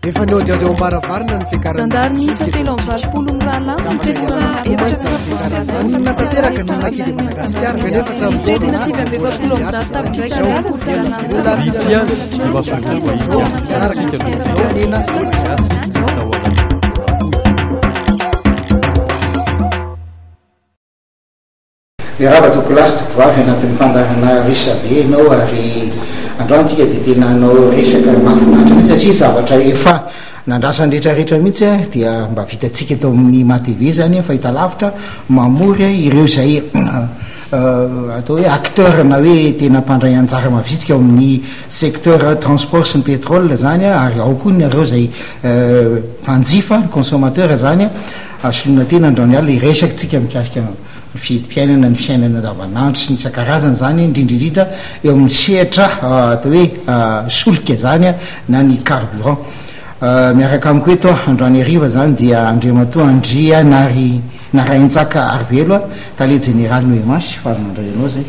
Efa nihaodihaody eo am-baravarana ny fiakaran'ny Zandary miisa 83 mirahalahy mitentina 44 Vonona tanteraka ny Makis Madagasikara kanefa samy Mitentina 149 tapitrisa ariary ny fialana Mbola Vitsy ihany ny masoivoho vahiny azontsika no Nena gasy tao anatin'ny fotoana fohy. Miarahaba tompokolahy sy tompokovavy anatin'ny fandaharana Resabe ianao ary androany tsika dia tena hanao resaka mahafinaritra mihitsy satria zavatra efa nandrasan'ny rehetra rehetra mihitsy dia mba vitantsika eto amin'ny MATV zany fahitalavitra mamory ireo izay atao hoe acteur na hoe tena mpandray anjara mavitrika ao amin'ny secteur transport sy ny pétrole zany ary ao koa nareo izay mpanjifa ny consommateur zany soloina tena androany alina hiresaka tsika mikasika ny fihedim-piainana, ny fiainana andavanandro sy ny isan-karazany izany, indrindra indrindra eo amin'ny sehatra atao hoe solika izany na ny carburant. Miaraka amiko eto androany hariva izany dia Andriamatoa Andrianary Narahinjaka Arivelo, Tale Jeneralin'ny OMH, faly mandray anao izay,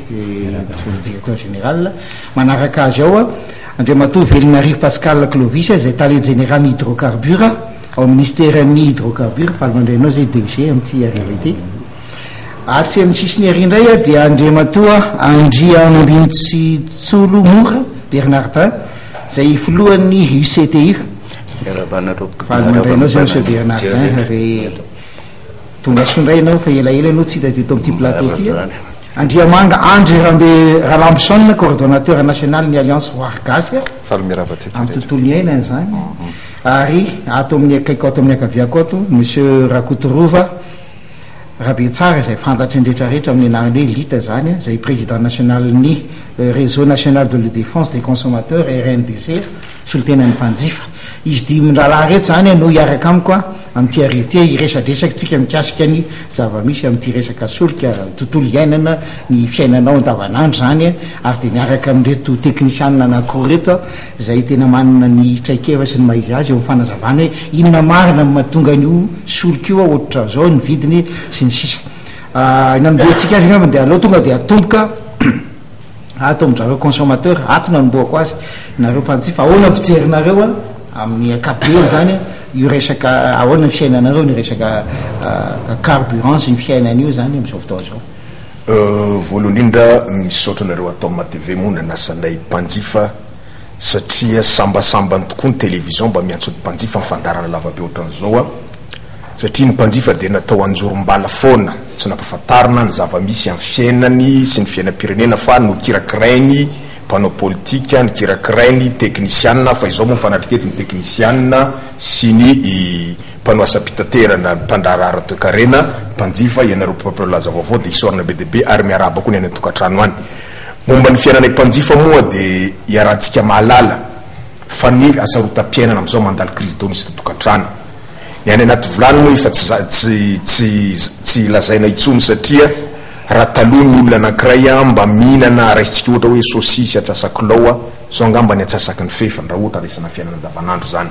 Directeur Général. Manaraka azy ao Andriamatoa Velonarivo Pascal Clovis izay Tale Jeneralin'ny Hydrocarbures. Ao amin'ny minisiteran'ny hydrocarbures, faly mandray anao izay DG amin'ity hariva ity. Atsy amin'ny sisiny ery indray dia Andriamatoa Andriambintsitsolo Mora Bernardin izay filohan'ny UCTU. Miarahaba anareo. Faly mandray anao izay Monsieur Bernardin ary tonga soa indray ianao fa elaela ianao tsy hita teto amin'ity plateau ity. Andriamanga Andry Rambe Ralambison, coordonnateur national ny Alliance Voary Gasy. Faly miarahaba antsika Amin'ny tontolo iainana izany. Ary ato amin'ny akaiko ato amin'ny ankaviako ato, Monsieur Rakotorova Rabetsara izay fantatry ny rehetra rehetra amin'ny anarany hoe Lita izany, izay président national-n'ny Réseau national de le défense des consommateurs, RNDC, solontenan'ny mpanjifa. Izy dimy mirahalahy ireto izany no hiaraka amiko amin'ity hariva ity hiresadresaka tsika mikasika ny zava-misy amin'ity resaka solika, tontolo iainana, ny fiainanao andavanandro izany ary dia miaraka amin'ireto teknisianina anankiroa ireto izay tena manana ny traikefa sy ny maha izy azy eo amin'ny fanazavana hoe inona marina no mahatonga an'io solika io ohatran'izao ny vidiny sy ny sisa. Ny nanombohantsika azy angamba dia aleo tonga dia atomboka ato amin-dRareo consommateur, ato no anombohako azy, nareo mpanjifa, ahoana ny fijerinareo amin'ny ankapobeny izany io resaka, ahoana ny fiainanareo ny resaka carburant sy ny fiainana io izany amin'izao fotoana izao? Voalohany indrindra misaotra anareo ato amin'ny MATV moa nanasa anay mpanjifa satria sambasambany tokoa ny télévision mba miantso ny mpanjifa amin'ny fandaharana lavabe ohatran'izao a! Satria ny mpanjifa dia natao anjorom-bala foana, tsy nampafantarina ny zava-misy amin'ny fiainany sy ny fiainam-pirenena fa nokirakirainy mpanao politika, nokirakirainy teknisianina, fa izao moa mifanatrika eto ny teknisianina sy ny mpanao asam-pitaterana, ny mpandraharaha ara-toekarena, ny mpanjifa, ianareo mpampilaza vaovao dia isaorana be dia be ary miarahaba koa ny any an-tokantrano any. Momba ny fiainanay mpanjifa moa dia iarahantsika mahalala fa ny hasarotam-piainana amin'izao mandalo crise daholo isan-tokantrano. Ny any anaty vilany moa efa tsy tsy tsy tsy lazaina intsony satria raha taloha ny olona anankiray mba mihinana raisintsika ohatra hoe saosisy atsasakilao zao angamba ny antsasaky ny fefany raha ohatra raisina fiainana andavanandro zany.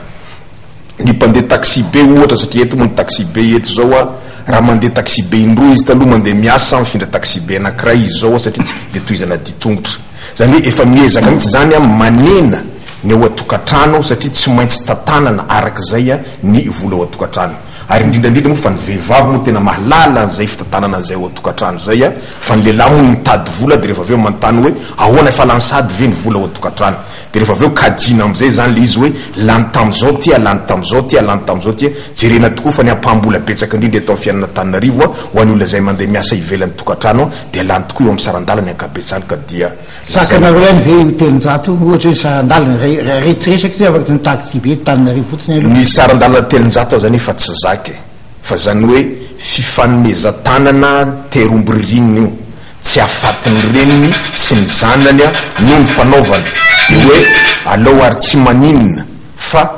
Ny mpandeha taxi be ohatra satria eto moa ny taxi be eto zao a raha mandeha taxi be indroa izy taloha mandeha miasa mifindra taxi be anankiray izy zao satria tsy de tohizana ditongotra. Izany hoe efa miezaka mihitsy izany an manena ny ao an-tokantrano satria tsy maintsy tantanana arak'izay ny vola ao an-tokantrano. Ary indrindra indrindra moa fa ny vehivavy moa tena mahalala an'izay fitantanana an'izay ao an-tokantrano izay an, fa ny lehilahy moa mitady vola dia rehefa avy eo manontany hoe ahoana efa lany sahady ve ny vola ao an-tokantrano? Dia rehefa avy eo kajiana amin'izay izany ilay izy hoe lany tamin'izao ity a, lany tamin'izao ity a, lany tamin'izao ity a. Jerena tokoa fa ny ampaham-bola betsaka indrindra eto amin'ny fiainana Antananarivo a, ho an'ny olona izay mandeha miasa ivelan'ny tokantrano a, dia lany tokoa eo amin'ny saran-dalana ny ankabetsahany ka dia lazaina. Zakanareo ihany ve io 300 io ohatra hoe saran-dalana raha raha tsy resaka tsy afaka tsy ny taxi be eto Tananarivo fotsiny aloha. Ny saran-dalana 300 aza anefa tsy zaka e! Fa izany hoe fifanomezan-tanana teromby ririnina io. tsy hahafaty ny reniny sy ny zanany no nifanaovana dia hoe alao ary tsy maninona fa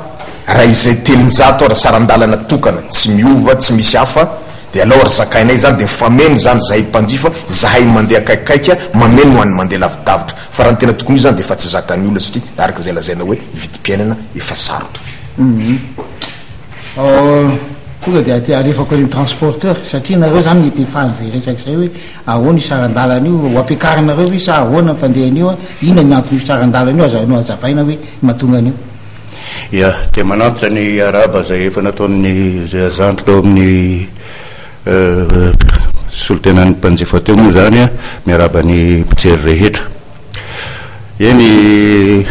raha izay 300 ara saran-dalana tokana tsy miova tsy misy hafa dia alao ary zakainay izany dia mifameno izany zahay mpanjifa zahay mandeha akaikikaika mameno ho an'ny mandeha lavidavitra fa raha ny tena tokony ho izy izany dia efa tsy zakan'ny olona satria araka izay lazaina hoe ny vidim-piainana efa sarotra. Tonga dia aty alefako any amin'ny transporteur satria nareo zany mety efa an'izay resaka izay hoe ahoana io saran-dalana io, ho ampiakarinareo ve sa ahoana ny fandehan'io an, inona ny anton'io saran-dalana io, aza no hazavaina hoe ny mahatonga an'io. Ya, dia manantitra ny arahaba izay efa nataon'ny zandry tao amin'ny solontenan'ny mpanjifa teo moa izany an, miarahaba ny mpijery rehetra. Eny,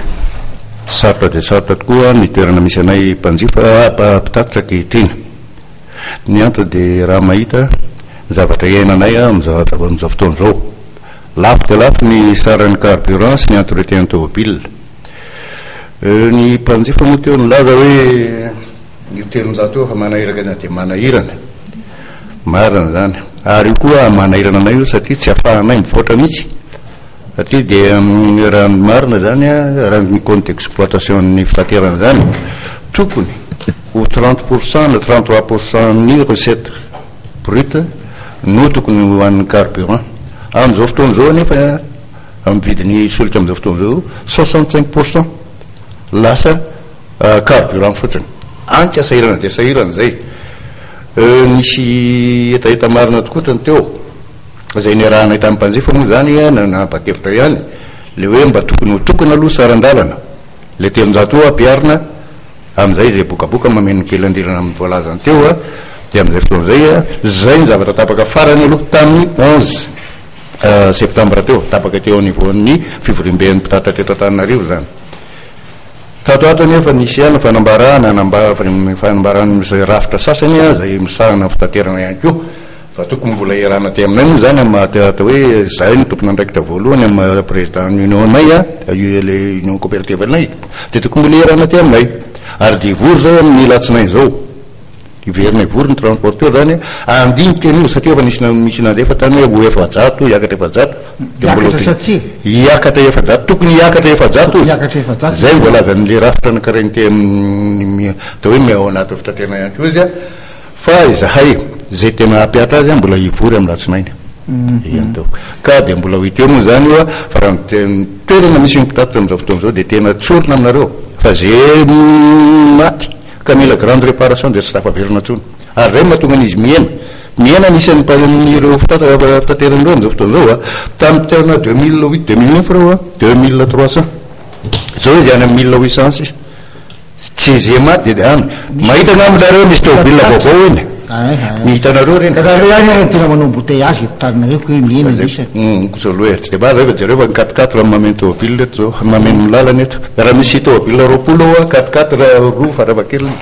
sarotra dia sarotra tokoa ny toerana misy anay mpanjifa, mpitatitra ankehitriny. Ny antony dia raha mahita ny zavatra iainanay amin'izao fotoana izao. Lafo dia lafo ny saran'ny carburant sy ny entretien tomobile. Ny mpanjifa moa teo nilaza hoe io 300 io efa manahirana dia manahirana. Marina izany. Ary io koa manahirana anay io satria tsy afahanay mivoatra mihitsy. Satria dia raha ny marina izany, raha ny compte d'exploitation ny fitaterana izany, tokony ho 30 pour cent na 33 pour cent ny recette brute no tokony ho an'ny carburant. Amin'izao fotoana izao anefa, amin'ny vidin'ny solika amin'izao fotoana izao, 65 pour cent lasa carburant fotsiny. Any ka sahirana dia sahirana izay. Nisy hetaheta marina tokoa otrany teo, izay niarahanay tamin'ny mpanjifa moa izany, nanapa-kevitra ihany, ilay hoe mba tokony ho tokana aloha saran-dalana, ilay 300 io ampiharina, Amin'izay izay bokaboka mameno ny kely andilana amin'ny voalazany teo dia amin'izay fotoana izay izay ny zavatra tapaka farany aloha tamin'ny 11 septembre teo, tapaka teo anivoan'ny fivoriamben'ny mpitatitra teto Antananarivo izany. Tato ato anefa nisy ihany fanambarana fanambaran'izay rafitra sasany izay misahana ny fitaterana ihany koa Fa tokony mbola iarahana aty aminay moa izany amin'ny maha atao hoe izahay no tompon'andraikitra voalohany amin'ny maha président ny union anay a, le union coopérative anay, dia tokony mbola iarahana aty aminay. Ary dia hivory izay amin'ny alatsinainy izao, hiverina hivory ny transporteur izany handinika an'io satria efa nisy misy nandefa tany hoe ho 400, hiakatra 400, dia mbola Hiakatra sa tsia? Hiakatra 400, tokony hiakatra 400 Tokony hiakatra 400. Izay no voalazan'ilay rafitra anankiray miteny atao hoe ao anatin'ny fitaterana ihany koa izy a. Fa izahay izay tena hampihatra azy mbola hivory amin'ny alatsinainy ihany teo. Ka dia mbola ho hita eo moa izany io fa raha ny toerana misy ny mpitatitra amin'izao fotoana izao dia tena tsorina aminareo fa izay maty ka mila grande réparation dia tsy tafaverina intsony. Ary izay no mahatonga an'izy mihena. Mihena ny isan'ny ireo fitaterana ireo amin'izao fotoana izao. Tamin'ny taona 2008, 2009 ireo 2300. Izao izy any amin'ny 1800 sisa. Tsy ze maty dia any. Mahita angamba nareo misy tômôbila vaovao eny. Ny hitanareo reny. Ka nareo ihany ary no tena manao embouteillage eto Antananarivo hoe mihena ny isany. Hum, kosa aloha e, tsy dia marina fa jereo fa ny quatre quatre mameno tômôbila eto zao, mameno ny lalana eto. Raha misy tômôbila 20 ao an, quatre quatre roa farafahakeliny.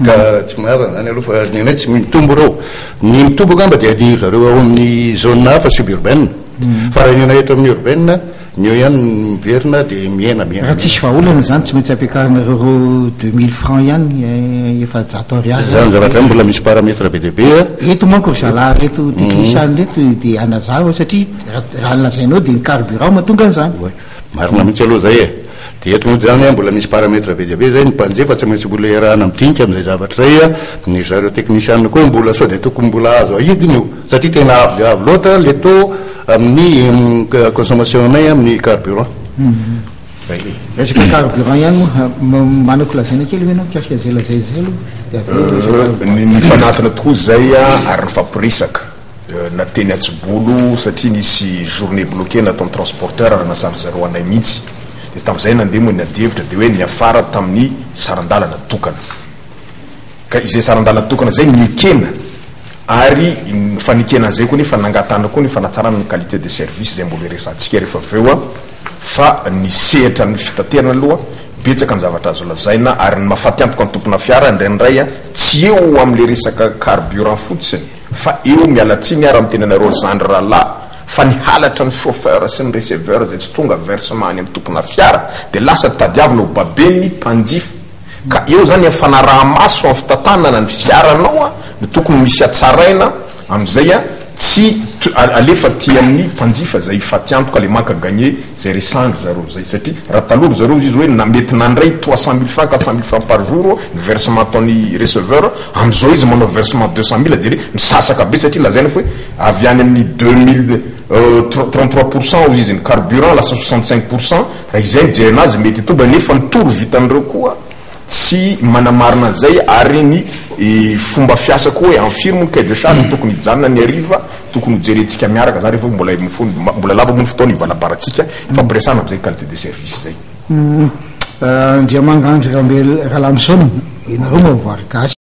Ka tsy marina zany aloha fa ny anay tsy mitombo ireo. Ny mitombo angamba dia ny zareo ao amin'ny zone hafa suburbaine. Fa raha ny anay eto amin'ny urbaine, Ny eo ihany no miverina dia mihena mihena. Raha tsisy vahaolana izany tsy maintsy ampiakarina ireo 2000 francs ihany, 400 ariary. Izany zavatra izany mbola misy paramètre be dia be a. Eto manko ry zalahy ireto technician ireto dia hanazava satria raha ny lazainao dia ny carburant mahatonga an'izany. Oay, marina mihitsy aloha izay e. Dia eto moa izany mbola misy paramètre be dia be izay, ny mpanjifa tsy maintsy mbola iarahana midinika amin'izay zavatra izay a, ny zareo technician koa mbola sao dia tokony mbola azo ahidina io satria tena avo dia avo loatra le taux Amin'ny consommation anay amin'ny carburant. Zay. Resaka carburant ihany moa, manako lazaina kely ve ianao mikasika an'izay lazaina izay aloha? Dia avy eo resaka carburant. Nifanatona tokoa izay ary nifampiresaka na teny Antsibolo satria nisy journée bloquée nataon'ny transporteur ary nasan'ny zareo anay mihitsy. Dia tamin'izay nandeha moa ny adihevitra dia hoe niafara tamin'ny saran-dalana tokana. Ka izay saran-dalana tokana izay nekena ary ny fanekena an'izay koa nefa nangatahana koa ny fanatsarana ny qualité de service izay mbola hiresahantsika rehefa avy eo fa ny sehatra ny fitaterana aloha betsaka ny zavatra azo lazaina ary ny mahafaty antoka ny tompona fiara indraindray tsy eo amin'ilay resaka carburant fotsiny fa eo miala tsiny ary miteny anareo zandry rahalahy fa ny halatra ny chauffeur sy ny receveur izay tsy tonga versement any amin'ny tompona fiara dia lasa tadiavina ho baben'ny mpanjifa Ka eo zany ny fanaraha-maso amin'ny fitantanana ny fiaranao no tokony misy hatsaraina amin'izay tsy alefa aty amin'ny mpanjifa zay fatiantoka le manque à gagner zay resahan-dry zareo zay satria raha taloha ry zareo izy hoe na mety nandray 300 mille francs 400 mille francs par jour ny versement ataon'ny receveur amin'izao izy manao versement 200 mille dia misasaka be satria lazaina fa hoe avy any amin'ny 2000 33% hozy izy ny carburant lasa 65% Raha izay ny jerena azy mety hitombo nefa ny tour vitan'ireo koa tsy manamarina an'izay ary ny fomba fiasa koa hoe en firy moa ny cahier de charge tokony hijanona ny hariva tokony ho jerentsika miaraka zany rehefa mbola mbola lava moa ny fotoana hivalabarantsika hifampiresahana amin'izay qualité de service izay. Andriamanga Andry Rambel Ralamison, ianareo moa vary gasy.